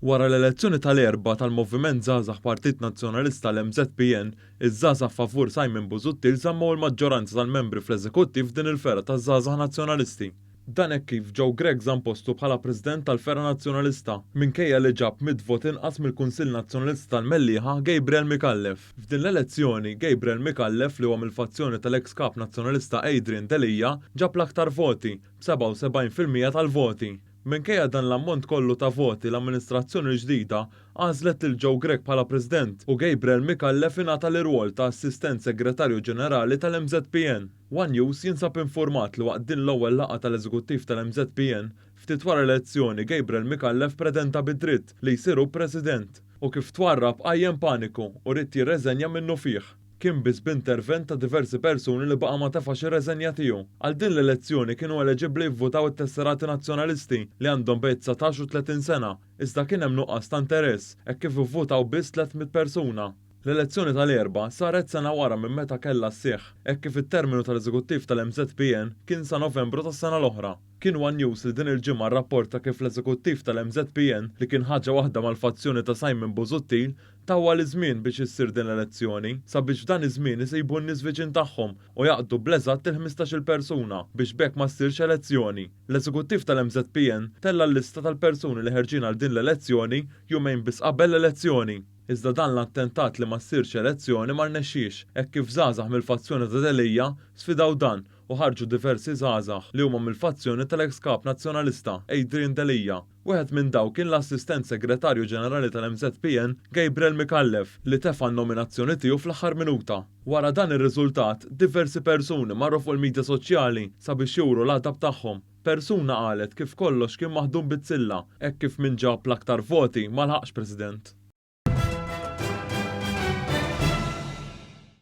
Wara l-elezzjoni tal-Erbgħa tal-Moviment Żgħażagħ Partit Nazzjonalista l-MŻPN, iż-żgħażagħ favur Simon Busuttil żammew il-maġġoranza tal-membri fl-eżekuttiv f'din il-fergħa taż-Żgħażagħ Nazzjonalisti. Dan hekk kif Joe Grech żamm postu bħala President tal-fergħa Nazzjonalista, minkejja li ġab mitt vot inqas mill-Kunsill Nazzjonalista tal-Mellieħa Gabriel Micallef. F'din l-elezzjoni, Gabriel Micallef li huwa mill-fazzjoni tal-eks Kap Nazzjonalista Adrian Delia ġab l-aktar voti, b'77% tal-voti. Minkejja dan l-ammont kollu ta' voti l-amministrazzjoni l-ġdida għażlet lil Joe Grech bħala President u Gabriel Micallef ingħata l-irwol ta' Assistent Segretarju Ġenerali tal-MŻPN. One News jinsab infurmat li waqt din l-ewwel laqgħa tal-Eżekuttiv tal-MŻPN, ftit wara l-elezzjoni Gabriel Micallef pretenda bi dritt li jsir hu President u kif twarrab qajjem paniku u ried jirreżenja minnufih. Kien biss b'intervent ta' diversi persuni li baqa' ma tefax ir-reżenja tiegħu. Għal din l-elezzjoni kienu eleġibbli jivvutaw it-tesserati Nazzjonalisti li għandhom bejn 19 u 30 sena, iżda kien hemm nuqqas ta' interess hekk kif ivvutaw biss 300 persuna. L-elezzjoni tal-Erbgħa saret sena wara minn meta kellha sseħħ, hekk kif it-terminu tal-eżekuttiv tal-MŻPN kien sa Novembru tas-sena l-oħra. Kien one News li din il-ġimgħa rrapporta kif l-eżekuttiv tal-MŻPN, li kien ħaġa waħda mal-fazzjoni ta' Simon Busuttil, tawwal iż-żmien biex issir din l-elezzjoni, sabiex f'dan iż-żmien isibu n-nies viċin tagħhom u jgħaqqdu bl-eżatt il-ħmistax-il persuna biex b'hekk ma ssirx elezzjoni. L-eżekuttiv tal-MŻPN tella' l-lista tal-persuni li ħerġin għal din l-elezzjoni jumejn biss qabel l-elezzjoni. Iżda dan l-attentat li ma ssirx elezzjoni ma rnexxiex, hekk kif żgħażagħ mill-fazzjoni ta' Delia sfidaw dan u ħarġu diversi żgħażagħ li huma mill-fazzjoni tal-eks Kap Nazzjonalista, Adrian Delia. Wieħed minn dawk kien l-Assistent Segretarju Ġenerali tal-MŻPN, Gabriel Micallef, li tefa' n-nominazzjoni tiegħu fl-aħħar minuta. Wara dan ir-riżultat, diversi persuni marru fuq il-midja soċjali sabiex juru l-għadab tagħhom. Persuna qalet kif kollox kien maħdum bizzilla, hekk kif min ġab l-aktar voti ma lħaqx President.